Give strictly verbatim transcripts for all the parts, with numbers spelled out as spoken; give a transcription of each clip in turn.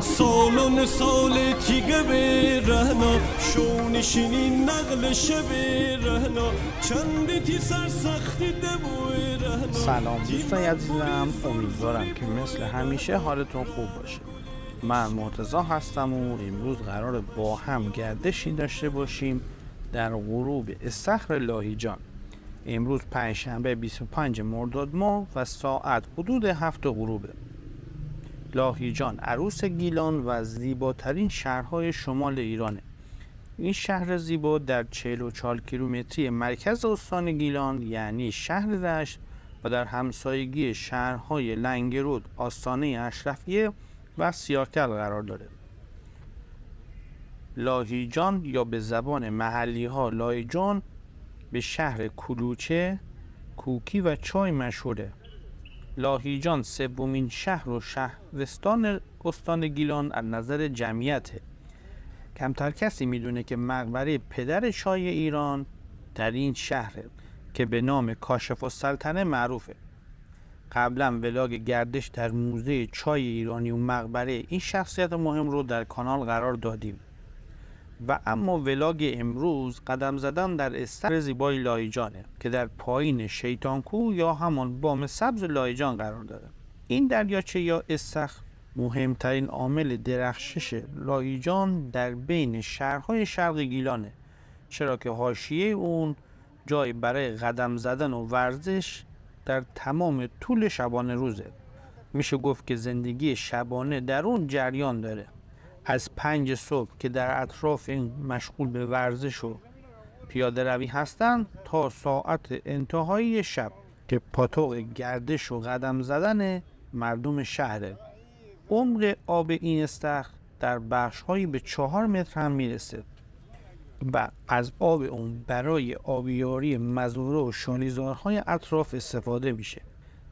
سالان سال تیگه به رهنا، شونشینی نقل شب رهنا، چند تی سرسختی دبو رهنا. سلام دوستای عزیزم، امیدوارم که مثل همیشه حالتون خوب باشه. من مرتضی هستم و امروز قراره با هم گردشی داشته باشیم در غروب استخر لاهیجان. امروز پنجشنبه بیست و پنج مرداد ماه و ساعت حدود هفت غروبه. لاهیجان عروس گیلان و زیباترین شهرهای شمال ایرانه. این شهر زیبا در چهل و چهار کیلومتری مرکز استان گیلان یعنی شهر رشت و در همسایگی شهرهای لنگرود، آستانه اشرفیه و سیاکل قرار داره. لاهیجان یا به زبان محلی‌ها لایجان به شهر کلوچه، کوکی و چای مشهوره. لاهیجان سومین شهر و شهرستان استان گیلان از نظر جمعیته. کمتر کسی می‌دونه که مقبرهٔ پدر چای ایران در این شهره که به نام کاشف‌السلطنه معروفه. قبلاً ولاگ گردش در موزهٔ چای ایرانی و مقبرهٔ این شخصیت مهم رو در کانال قرار دادیم و اما ولاگ امروز قدم زدن در استخر زیبای لاهیجانه که در پایین شیطان‌کوه یا همان بام سبز لاهیجان قرار داره. این دریاچه یا استخر مهمترین عامل درخشش لاهیجان در بین شهرهای شرق گیلانه، چرا که حاشیهٔ اون جایی برای قدم زدن و ورزش در تمام طول شبانه روزه. می‌شه گفت که زندگی شبانه در اون جریان داره. از پنج صبح که در اطراف این مشغول به ورزش و پیاده‌روی هستن تا ساعت انتهایی شب که پاتوق گردش و قدم زدن مردم شهره. عمق آب این استخر در بخش‌هایی به چهار متر هم می‌رسه و از آب اون برای آبیاری مزارع و شالیزارهای اطراف استفاده می‌شه.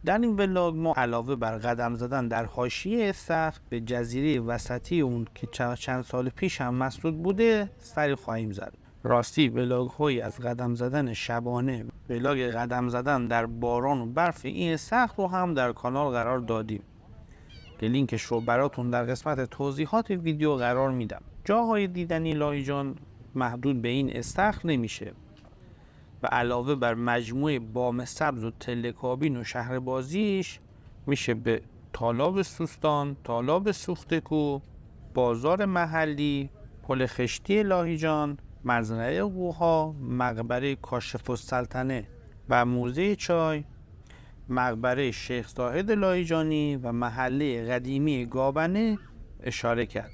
در این ولاگ ما علاوه بر قدم زدن در حاشیهٔ استخر، به جزیرهٔ وسطی اون که چ-، چند سال پیش هم مسدود بوده، سری خواهیم زد. راستی ولاگ‌هایی از قدم زدن شبانه، ولاگ قدم زدن در باران و برف این استخر رو هم در کانال قرار دادیم که لینکش رو براتون در قسمت توضیحات ویدیو قرار می‌دم. جاهای دیدنی لاهیجان محدود به این استخر نمیشه و علاوه بر مجموعهٔ بام سبز و تله کابین و شهر بازیش، می‌شه به تالاب سوستان، تالاب سوخت‌کوه، بازار محلی، پل خشتی لاهیجان، مزرعهٔ غوها، مقبرهٔ کاشف‌السلطنه و موزهٔ چای، مقبرهٔ شیخ زاهد لاهیجانی و محلهٔ قدیمی گابنه اشاره کرد.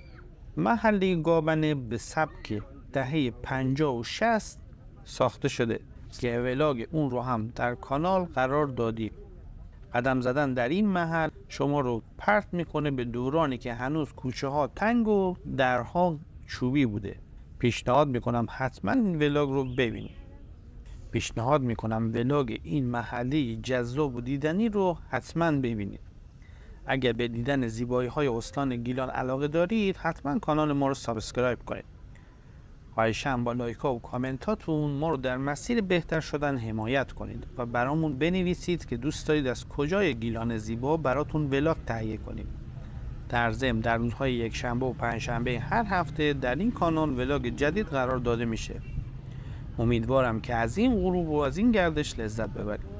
محلهٔ گابنه به سبک دههٔ پنجاه و شصت ساخته شده که ولاگ اون رو هم در کانال قرار دادیم. قدم زدن در این محل شما رو پرت می‌کنه به دورانی که هنوز کوچه‌ها تنگ و درها چوبی بوده. پیشنهاد می‌کنم حتماً این ولاگ رو ببینید. پیشنهاد می‌کنم ولاگ این محلهٔ جذاب و دیدنی رو حتماً ببینید. اگر به دیدن زیبایی‌های استان گیلان علاقه دارید، حتماً کانال ما رو سابسکرایب کنید. خواهشاً با لایک‌ها و کامنتاتون ما رو در مسیر بهتر شدن حمایت کنید و برامون بنویسید که دوست دارید از کجای گیلان زیبا براتون ولاگ تهیه کنیم. در ضمن در روزهای یکشنبه و پنجشنبهٔ هر هفته در این کانال ولاگ جدید قرار داده می‌شه. امیدوارم که از این غروب و از این گردش لذت ببرید.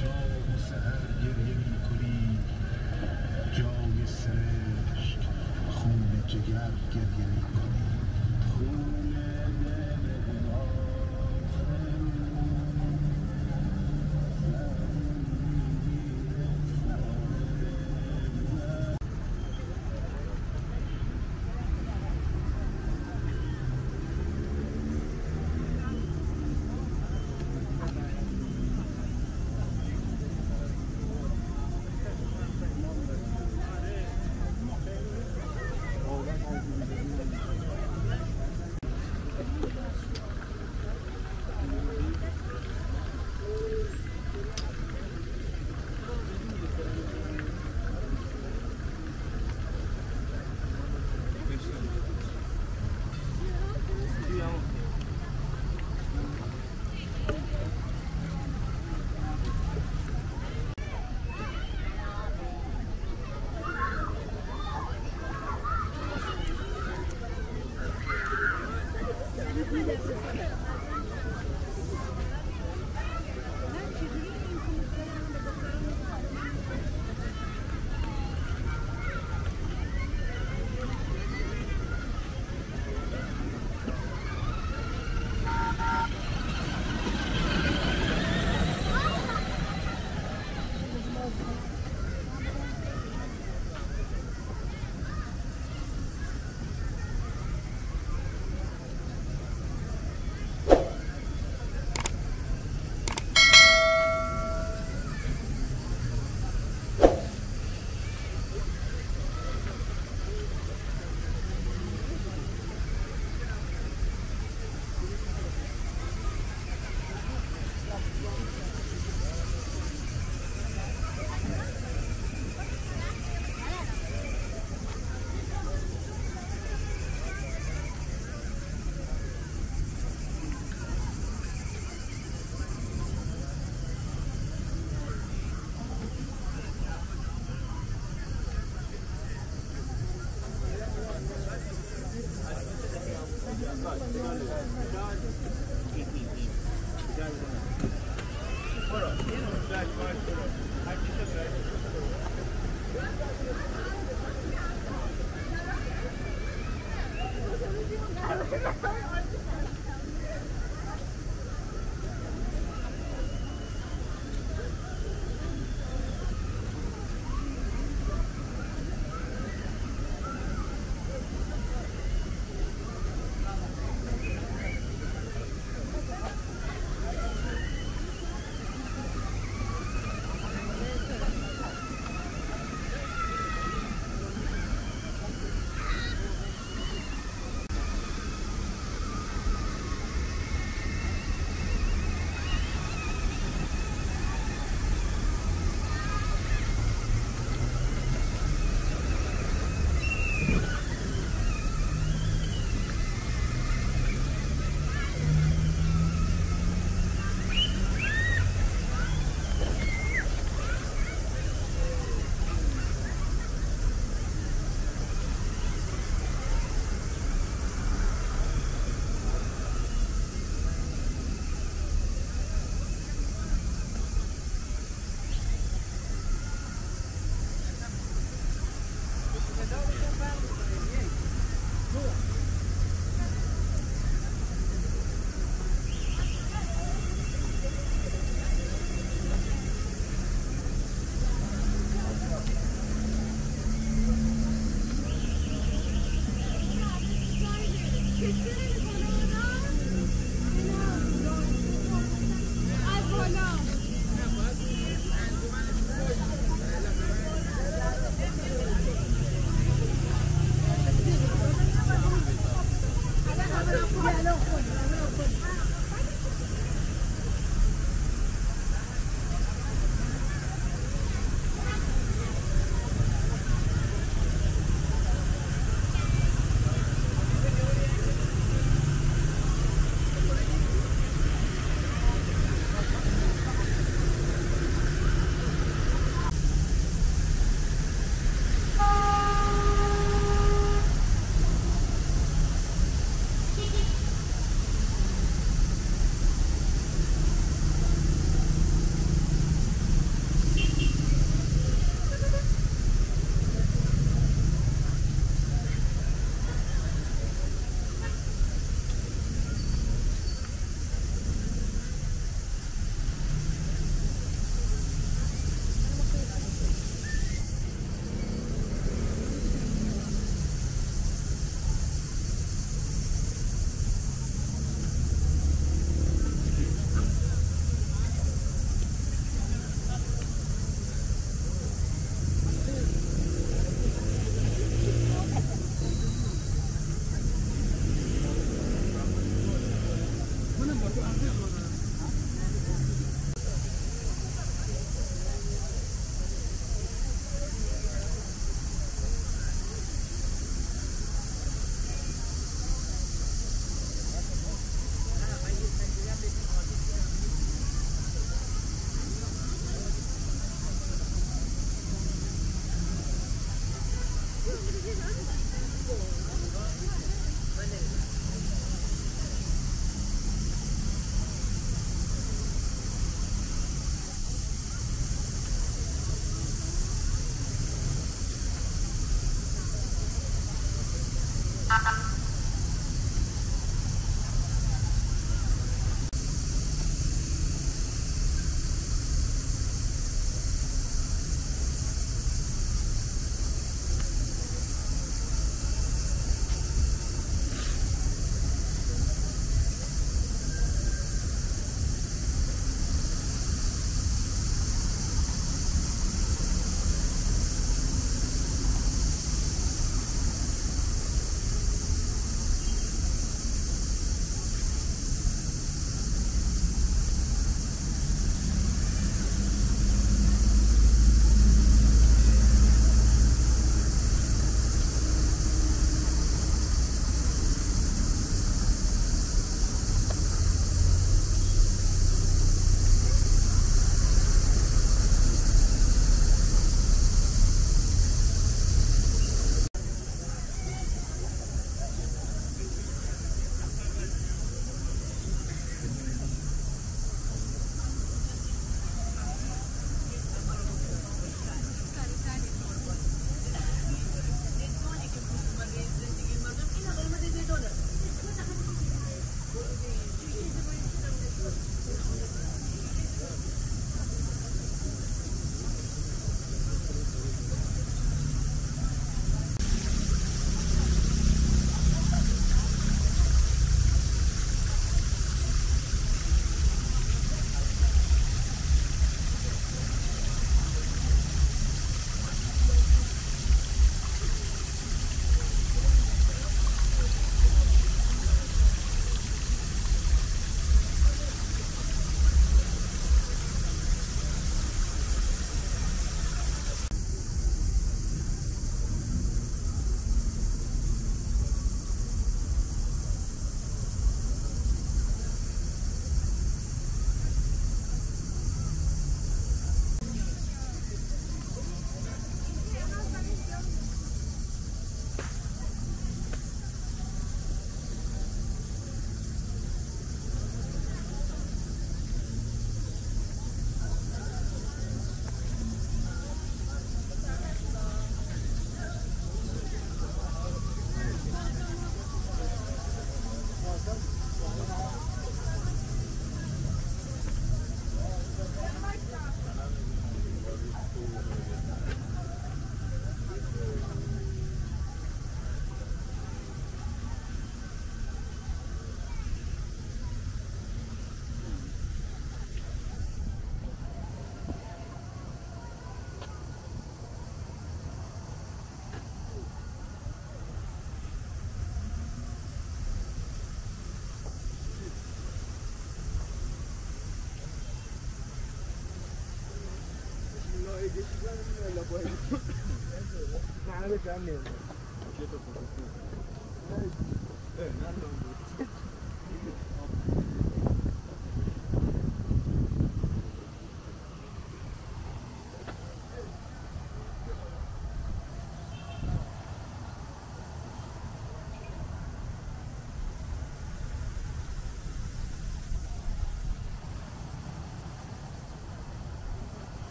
شاه سحر گریه می‌کنی، جای سرشک خون جگر گریه می‌کنی. خون دل ما.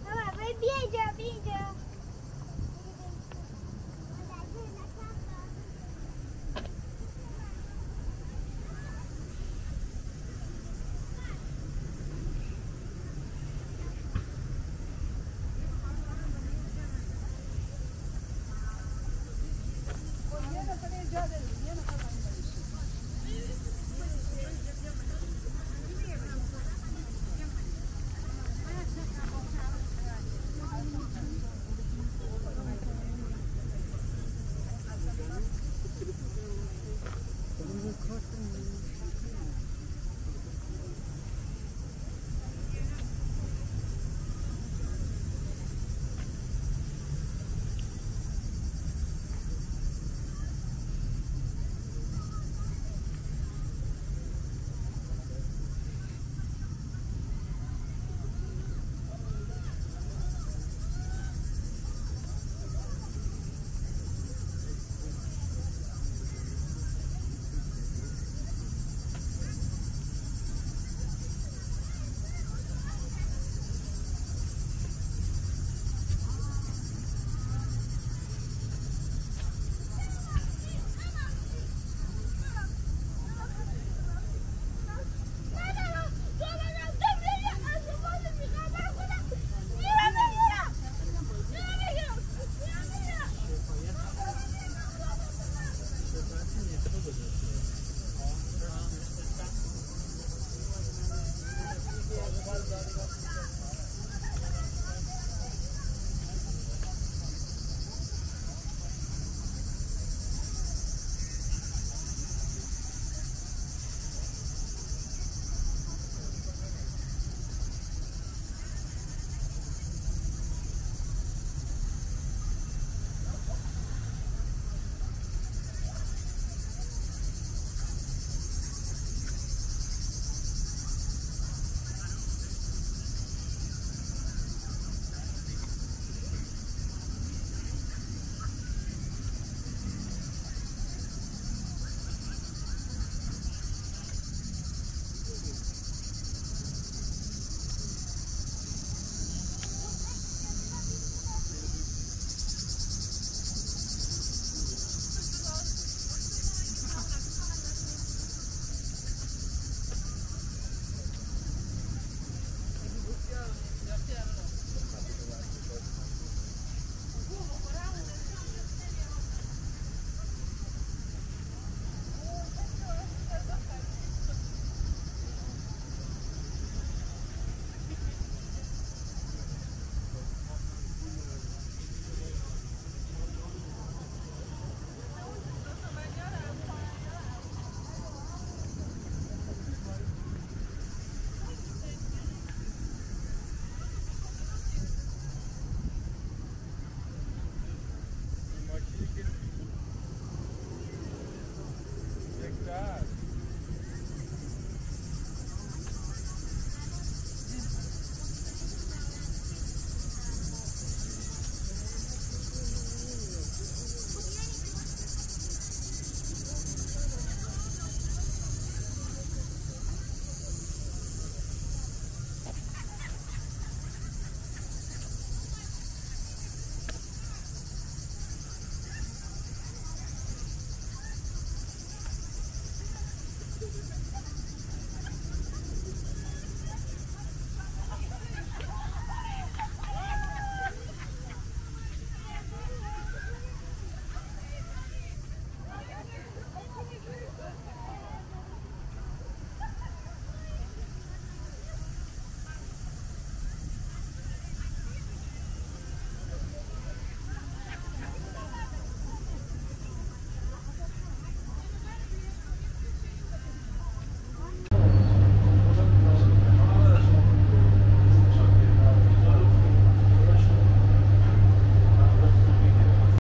بابا، بیا اینجا.